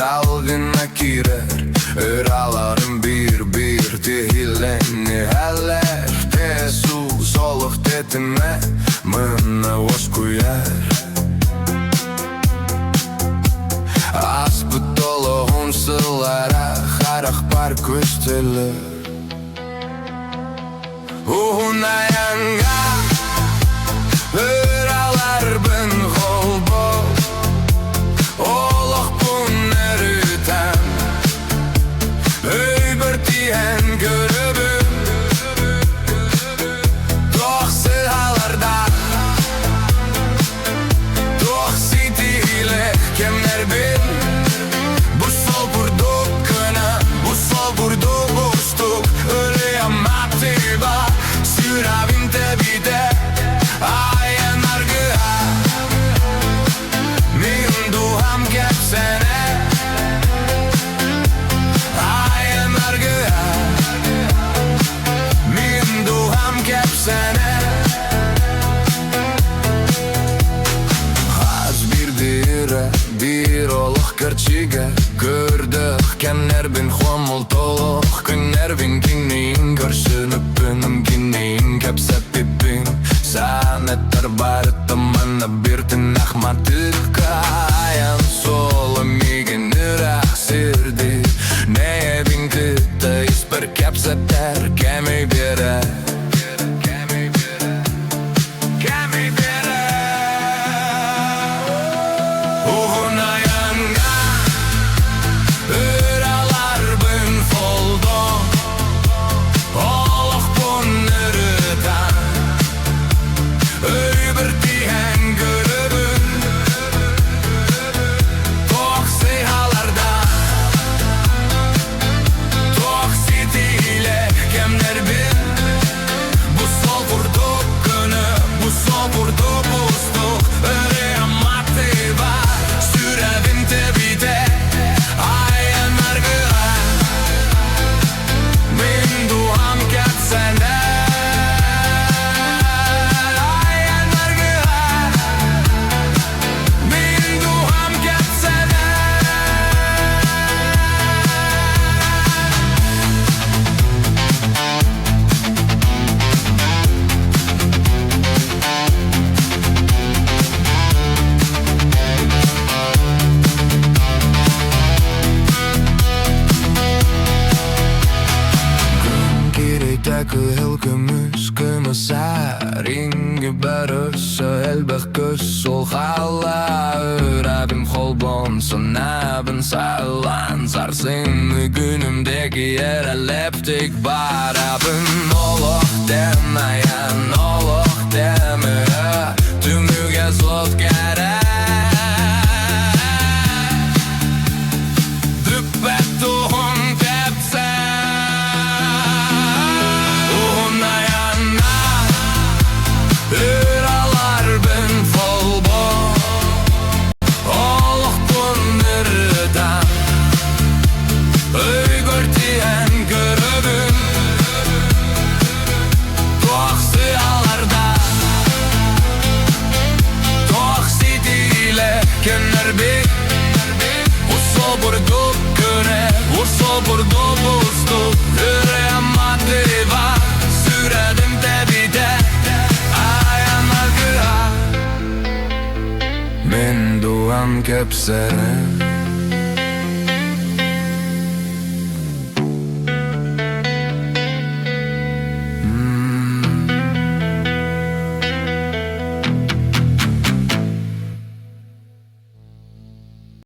Салгына киирэр Ыраларым биир-биир тиһилэн иһэллэр Тээс-уус олох тэтимэ мына уоскуйар Ааспыт олоҕум сыллара харахпар көстөллөр Уһун айаҥҥа ыраларбын холбоо Олохпун өрүтэн өйбөр тиһэн көрөбүн Туох сыһалардаах Туох ситиһиилээх кэмнэрбин Бу сол курдук гына, бу сол курдук уустук Ырыам матыыба, сүрэҕим тэбиитэ Айан аргыһа, мин дууһам кэпсэнэ Айан аргыһа, мин дууһам кэпсэнэ Хас биирдиирэ биир олох кэрчигэ Көрдөх кэмнэрбин хомолтолох күннэрбин Киниин көрсүнүппүн киниин кэпсэппиппин Санаттар барыта манна биир тыыннаах матыыпка Айан суола миигин ыраах сирдиир Нэйэбин кытта испэр кэпсэтэр кэми биэрэр Кэми биэрэр Кэми биэрэр Уһун айаҥҥа ыраларбын холбоо Олохпун ырытан өйбөр тиһэн көрөбүн Туох сыһалардаах Туох ситиһиилээх кэмнэрбин Бу сол курдук көнө, бу сол курдук уустук Ырыам матыыба, сүрэҕим тэбиитэ Айан аргыһа, мин дууһам кэпсэнэ Айан аргыһа, мин дууһам кэпсэнэ Күн кириитэ кыһыл көмүс кымысаар Иҥгибэр өссө элбэх көс суол хаалла Ырабым холбоон санаабын сааллаан Сарсыҥҥы күнүм диэки эрэллэптик барабын Олох диэн айан, олох диэн ырыа Түмүгэ суох кэрэ Бүппэт туһун кэпсээ Уһун айанна ыраларбын холбоо Олохпун ырытан өйгөр тиһэн көрөбүн Туох сыаларда туох ситиилэ көннөрбүт Усобурдук көнө, усобурдук устук Ырыам матыыба, сүрэҕим тэбиитэ Айан аргыһа Мин дууһам кэпсэнэ.